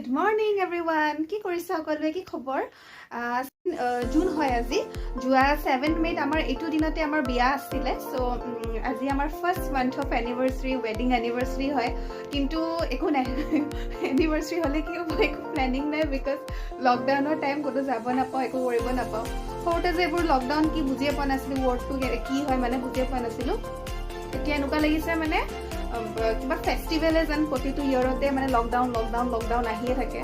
Good morning everyone. কি কৰিছে সকলোৱে, কি খবৰ? জুন হয় আজি, যোৱা 7 মে'ত আমাৰ এইটো দিনতে আমাৰ বিয়া আছিলে। চ' আজি আমাৰ first month of anniversary, ৱেডিং এনিভাৰ্চাৰী হয়। কিন্তু একো নাই, এনিভাৰ্চাৰী হ'লে কি হ'ব, একো প্লেনিং নাই, because লকডাউনৰ টাইম, ক'তো যাব নাপাওঁ, একো কৰিব নাপাওঁ। সৰুতে যে এইবোৰ লকডাউন কি বুজিয়ে পোৱা নাছিলোঁ, ৱৰ্ডটো কি হয় মানে বুজিয়ে পোৱা নাছিলোঁ। এতিয়া এনেকুৱা লাগিছে মানে কিবা ফেষ্টিভেলে যেন প্ৰতিটো ইয়েৰতে মানে লকডাউন লকডাউন লকডাউন আহিয়ে থাকে।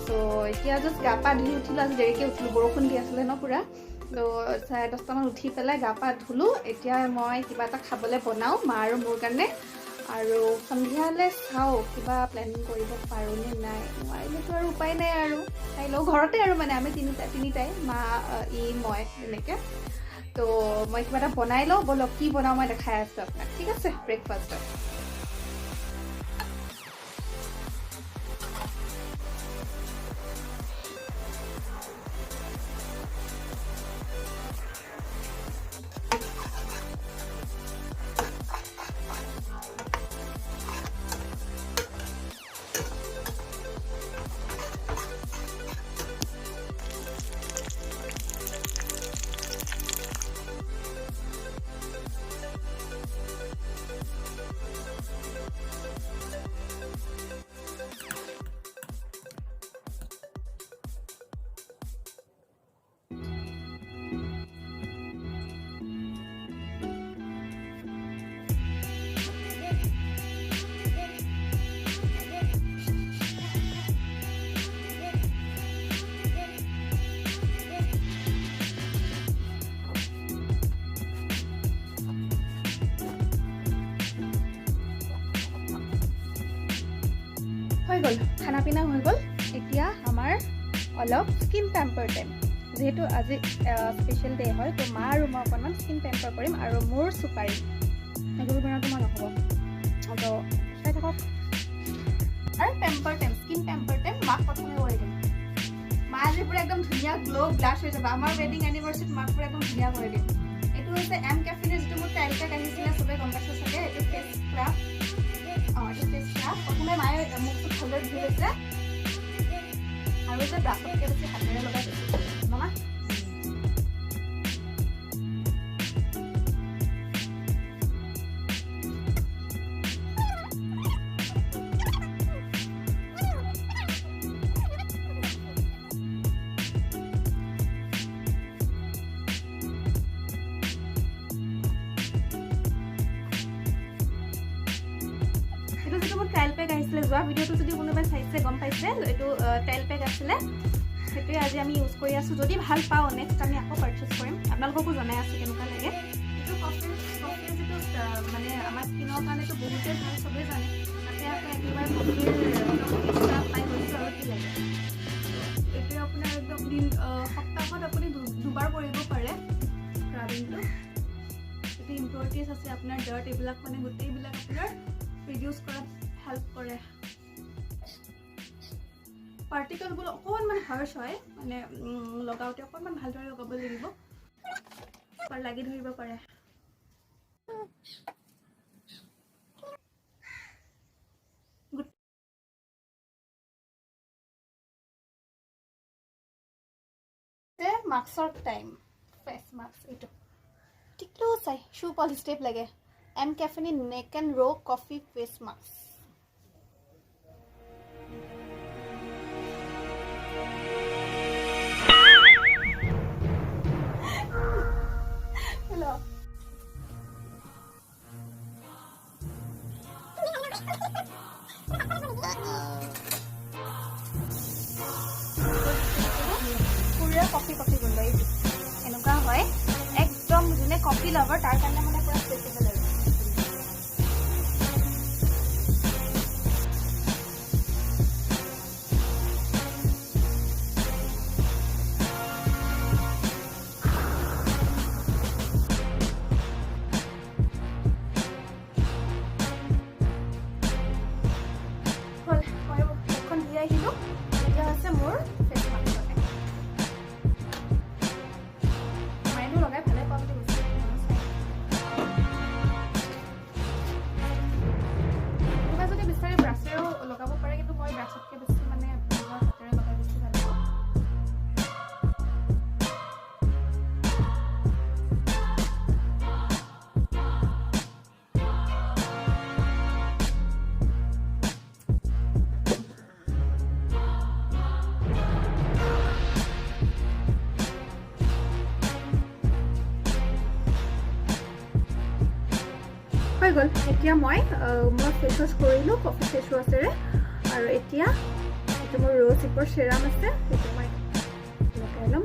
চ' এতিয়া জাষ্ট গা পা ধুই উঠিলোঁ, আজি দেৰিকৈ উঠিলোঁ, বৰষুণ দি আছিলে ন পূৰা। ত' 10:30মান উঠি পেলাই গা পা ধুলোঁ। এতিয়া মই কিবা এটা খাবলৈ বনাওঁ মা আৰু মোৰ কাৰণে, আৰু সন্ধিয়ালৈ চাওঁ কিবা প্লেনিং কৰিব পাৰোঁনে নাই। নোৱাৰিলেতো আৰু উপায় নাই আৰু, চাই লওঁ ঘৰতে আৰু, মানে আমি তিনিটাই, মা, ই, মই তেনেকৈ। তো মই কিবা এটা বনাই লওঁ, ব'লক কি বনাওঁ মই দেখাই আছোঁ আপোনাক, ঠিক আছে? ব্ৰেকফাষ্টত হৈ গ'ল, খানা পিনা হৈ গ'ল। এতিয়া আমাৰ অলপ স্কিন পেম্পাৰ টাইম। যিহেতু আজি স্পেচিয়েল ডে হয়, তো মা আৰু মই অকণমান স্কিন পেম্পাৰ কৰিম। আৰু মোৰ চুপাৰী সেইবোৰ বনাওঁতে মই নহ'ব, তো চাই থাকক। আৰু pamper time, skin pamper time মাক প্ৰথমে কৰি দিম। মা আজি পূৰা একদম ধুনীয়া গ্ল' ব্লাছ হৈ যাব। আমাৰ ৱেডিং এনিভাৰ্চাৰীত মাক পূৰা একদম ধুনীয়া কৰি দিম। এইটো হৈছে এম কেফিনৰ যিটো মোৰ ট্ৰাইল পেক আহিছিলে, চবেই গম পাইছে চাগে। এইটো ফেচ স্ক্ৰাব, অঁ এইটো ফেচ স্ক্ৰাব। প্ৰথমে মায়ে মুখটো ভালদৰে ধুই লৈছে, আৰু যে ব্ৰাছতকৈ বেছি হাতেৰে লগাই বেছি মামা। এইটো যিটো মোৰ ট্ৰাইল পেক আহিছিলে, যোৱা ভিডিঅ'টো যদি কোনোবাই চাইছে গম পাইছে, এইটো ট্ৰাইল পেক আছিলে, সেইটোৱে আজি আমি ইউজ কৰি আছোঁ। যদি ভাল পাওঁ নেক্সট আমি আকৌ পাৰ্চেছ কৰিম, আপোনালোককো জনাই আছোঁ কেনেকুৱা লাগে। এইটো কফিৰ যিটো মানে আমাৰ স্কিনৰ কাৰণেতো বহুতেই ভাল, চবেই জানে। তাতে আকৌ একেবাৰে কফিৰ একদম এক্সট্ৰা পাই গৈছোঁ, আৰু কি লাগে। এইটোৱে আপোনাৰ একদম দিন সপ্তাহত আপুনি দুবাৰ কৰিব পাৰে স্ক্ৰাবিংটো। এইটো ইম্পিউৰিটিজ আছে আপোনাৰ, ডাৰ্ট এইবিলাক মানে গোটেইবিলাক আপোনাৰ ৰিডিউচ কৰাত হেল্প কৰে। পাৰ্টিকলবোৰ অকণমান হাৰ্চ হয়, মানে লগাওঁতে অকণমান ভালদৰে লগাব লাগিব, লাগি ধৰিব পাৰে। মাস্কৰ টাইম, ফেচ মাস্ক এইটো টিকলো চাই শ্বু পলিচ টাইপ লাগে। এম কেফেনি নেক এণ্ড ৰ' কফি ফেচ মাস্ক। পুৰা কফি কফি গোন্ধ, এইটো এনেকুৱা হয় একদম। যোনে কফি লাভাৰ তাৰ কাৰণে মানে পুৰা স্পেচিয়েল আৰু। হ'ল, মই মুখখন ধুই আহিলোঁ। এতিয়া হৈছে মোৰ ফেচ মাস্কৰ টাইম। মায়েতো লগাই ভালে পাওঁ বুলি কৈছে। কোনোবাই যদি বিচাৰে ব্ৰাছেৰেও লগাব পাৰে, কিন্তু মই ব্ৰাছতকৈ বেছি মানে হৈ গ'ল। এতিয়া মই ফেচ ৱাছ কৰিলোঁ কফি ফেচ ৱাছেৰে আৰু এতিয়া এইটো মোৰ ৰ'জ হিপৰ চেৰাম আছে, সেইটো মই লগাই ল'ম।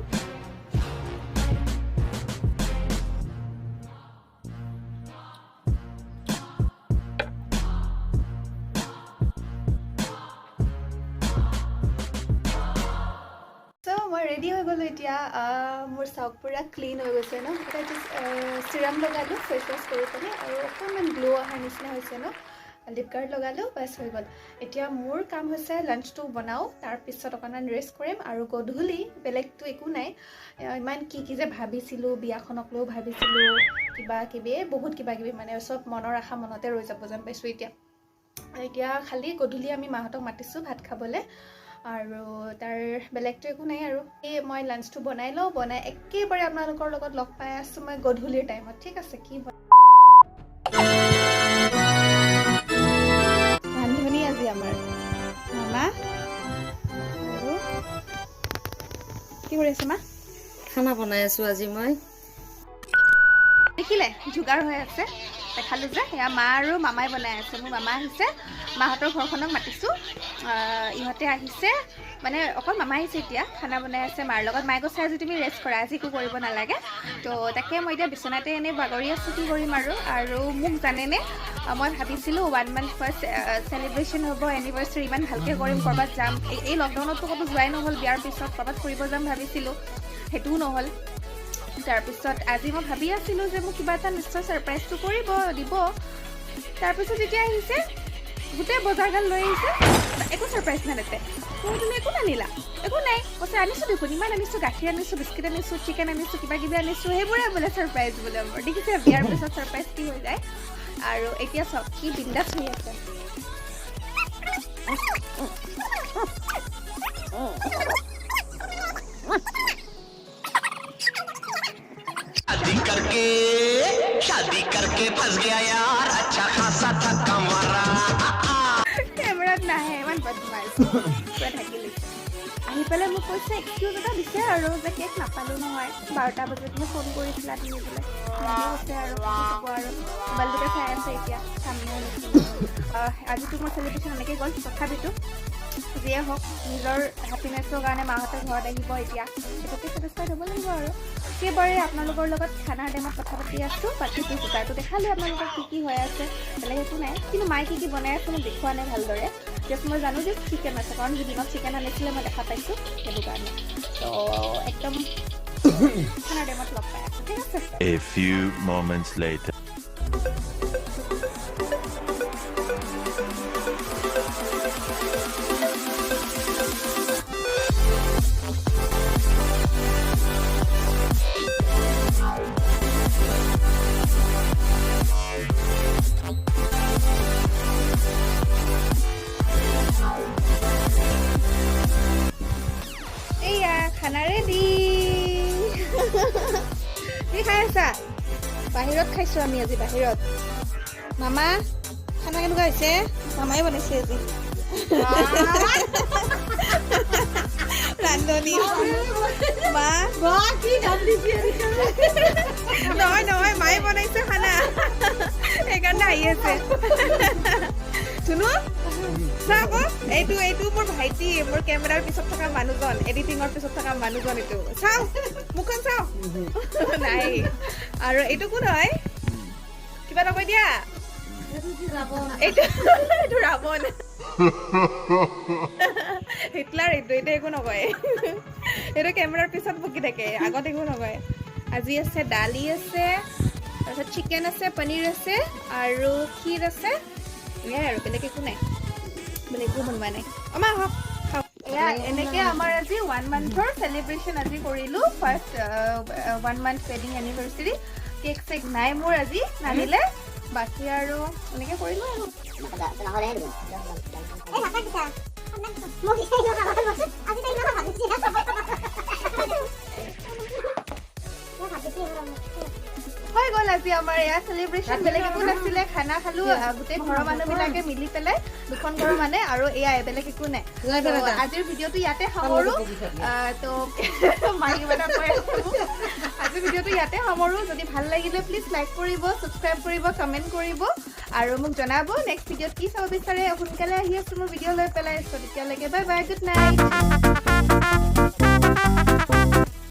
চ' মই ৰেডি হৈ গ'লোঁ এতিয়া। মোৰ চাওক, পূৰা ক্লিন হৈ গৈছে ন? এতিয়া জাষ্ট চিৰাম লগালোঁ ফেচ ৱাছ কৰি পেলাই আৰু অকণমান গ্ল' অহাৰ নিচিনা হৈছে ন? লিপ গাৰ্ড লগালোঁ, বাছ, হৈ গ'ল। এতিয়া মোৰ কাম হৈছে লাঞ্চটো বনাওঁ, তাৰপিছত অকণমান ৰেষ্ট কৰিম আৰু গধূলি বেলেগটো একো নাই। ইমান কি কি যে ভাবিছিলোঁ, বিয়াখনক লৈও ভাবিছিলোঁ কিবা কিবি, এই বহুত কিবা কিবি, মানে চব মনৰ আশা মনতে ৰৈ যাব যেন পাইছোঁ এতিয়া। এতিয়া খালি গধূলি আমি মাহঁতক মাতিছোঁ ভাত খাবলৈ আৰু তাৰ বেলেগটো একো নাই। আৰু এই মই লাঞ্চটো বনাই লওঁ, বনাই একেবাৰে আপোনালোকৰ লগত লগ পাই আছোঁ মই গধূলিৰ টাইমত, ঠিক আছে? কি ৰান্ধনি আজি আমাৰ মামা। আৰু কি কৰি আছে মা? খানা বনাই আছো আজি মই। দেখিলে, যোগাৰ হৈ আছে, দেখালোঁ যে সেয়া মা আৰু মামাই বনাই আছে। মোৰ মামা আহিছে, মাহঁতৰ ঘৰখনক মাতিছোঁ। ইহঁতে আহিছে, মানে অকল মামা আহিছে। এতিয়া খানা বনাই আছে মাৰ লগত। মায়ে কৈছে, আজি তুমি ৰেষ্ট কৰা, আজি একো কৰিব নালাগে। তো তাকে মই এতিয়া বিচনাতে এনেই বাগৰি আছোঁ, কি কৰিম আৰু। আৰু মোক জানেনে, মই ভাবিছিলোঁ ওৱান মান্থ ফাৰ্ষ্ট চেলিব্ৰেশ্যন হ'ব, এনিভাৰ্চাৰী ইমান ভালকৈ কৰিম, ক'ৰবাত যাম। এই লকডাউনততো ক'তো যোৱাই নহ'ল। বিয়াৰ পিছত ক'ৰবাত ফুৰিব যাম ভাবিছিলোঁ, সেইটোও নহ'ল। তাৰপিছত আজি মই ভাবি আছিলোঁ যে মোক কিবা এটা নিশ্চয় ছাৰপ্ৰাইজটো কৰিব দিব। তাৰপিছত যেতিয়া আহিছে, গোটেই বজাৰগাল লৈ আহিছে, একো ছাৰপ্ৰাইজ নাই তাতে। মই, তুমি একো নানিলা, একো নাই। কৈছে, আনিছোঁ দেখোন, ইমান আনিছোঁ, গাখীৰ আনিছোঁ, বিস্কিট আনিছোঁ, চিকেন আনিছোঁ, কিবা কিবি আনিছোঁ, সেইবোৰে বোলে ছাৰপ্ৰাইজ বোলে মোৰ। দেখিছে, বিয়াৰ পিছত ছাৰপ্ৰাইজ কি হৈ যায়? আৰু এতিয়া চাওক, কি বিন্দাছ হৈ আছে। शादी करके, शादी करके फंस गया यार, अच्छा खासा था कमारा। কেমেৰাত নাহে, ইমান বদমাছ, পুৰা ঢাকি লৈছে। আহি পেলাই মোক কৈছে, এক্সকিউজ এটা দিছে আৰু যে কেক নাপালোঁ নহয়, 12টা বজাতহে ফোন কৰিছিলা তুমি বোলে, এনেকৈ কৈছে। আৰু কি ক'ব আৰু, মোবাইলটোকে চাই আছে এতিয়া সামনে। আজিতো মোৰ চেলিব্ৰেশ্যন এনেকৈ গ'ল। তথাপিতো যিয়ে হওক, নিজৰ হেপিনেছৰ কাৰণে মাহঁতে ঘৰত আহিব এতিয়া, সেইটোকে ছেটিছফাইড হ'ব লাগিব। আৰু সেইবাৰে আপোনালোকৰ লগত খানাৰ টাইমত কথা পাতি আছোঁ। বাকীটো যোগাৰটো দেখালোঁ আপোনালোকক কি কি হৈ আছে, বেলেগ একো নাই। কিন্তু মায়ে কি কি বনাই আছে মোক দেখুওৱা নাই ভালদৰে। জাষ্ট মই জানো যে চিকেন আছে, কাৰণ দিনত চিকেন আনিছিলে, মই দেখা পাইছোঁ, সেইটো কাৰণে। তো একদম খানাৰ টাইমত লগ পাই আছোঁ, ঠিক আছে? A few moments later. এইয়া খানা ৰেডি। কি খাই আছা? বাহিৰত খাইছোঁ আমি আজি বাহিৰত। মামা, খানা কেনেকুৱা হৈছে? মামাই বনাইছে আজি, ৰান্ধনি মা। নহয় নহয়, মায়ে বনাইছে খানা, সেইকাৰণে আহি আছে। ধুনু, চা আকৌ, এইটো মোৰ ভাইটি, মোৰ কেমেৰাৰ পিছত থকা মানুহজন, এডিটিঙৰ পিছত থকা মানুহজন এইটো। চাওঁ, মুখখন চাওঁ নাই। আৰু এইটো কোন হয়? কিবা এটা কৈ দিয়া। এইটো ৰাৱণ, হিটলাৰ এইটো। এইটো একো নকয়, এইটো কেমেৰাৰ পিছত বকি থাকে, আগত একো নকয়। আজি আছে দালি আছে, তাৰপিছত চিকেন আছে, পনীৰ আছে আৰু ক্ষীৰ আছে, এয়াই আৰু, বেলেগ একো নাই, বেলেগ একো বনোৱা নাই। অ মা, আহক, খাওক। এয়া এনেকে আমাৰ আজি ওৱান মান্থৰ চেলিব্ৰেশ্যন আজি কৰিলোঁ, first one month wedding anniversary. Cake check নাই মোৰ আজি, নানিলে। বাকী আৰু এনেকে কৰিলোঁ আৰু। এই নাথাকিছা। মোক আজি তাই ইমান ভাবিছে। ভাবিছে। হৈ গ'ল আজি আমাৰ এয়া চেলিব্ৰেশ্যন। বেলেগ একো নাছিলে, খানা খালো গোটেই ঘৰৰ মানুহবিলাকে মিলি পেলাই, দুখন ঘৰৰ মানে, আৰু এয়াই, বেলেগ একো নাই। তো আজিৰ ভিডিঅ'টো ইয়াতে সামৰো। তো মাহী কিবা এটা কৈ আছে মোক। আজি আজি ভিডিঅ'টো ইয়াতে সামৰোঁ। যদি ভাল লাগিলে প্লিজ লাইক কৰিব, ছাবস্ক্ৰাইব কৰিব, কমেণ্ট কৰিব আৰু মোক জনাব নেক্সট ভিডিঅ'ত কি চাব বিচাৰে। সোনকালে আহি আছোঁ মোৰ ভিডিঅ' লৈ পেলাই। চ' তেতিয়ালৈকে বাই বাই, গুড নাইট।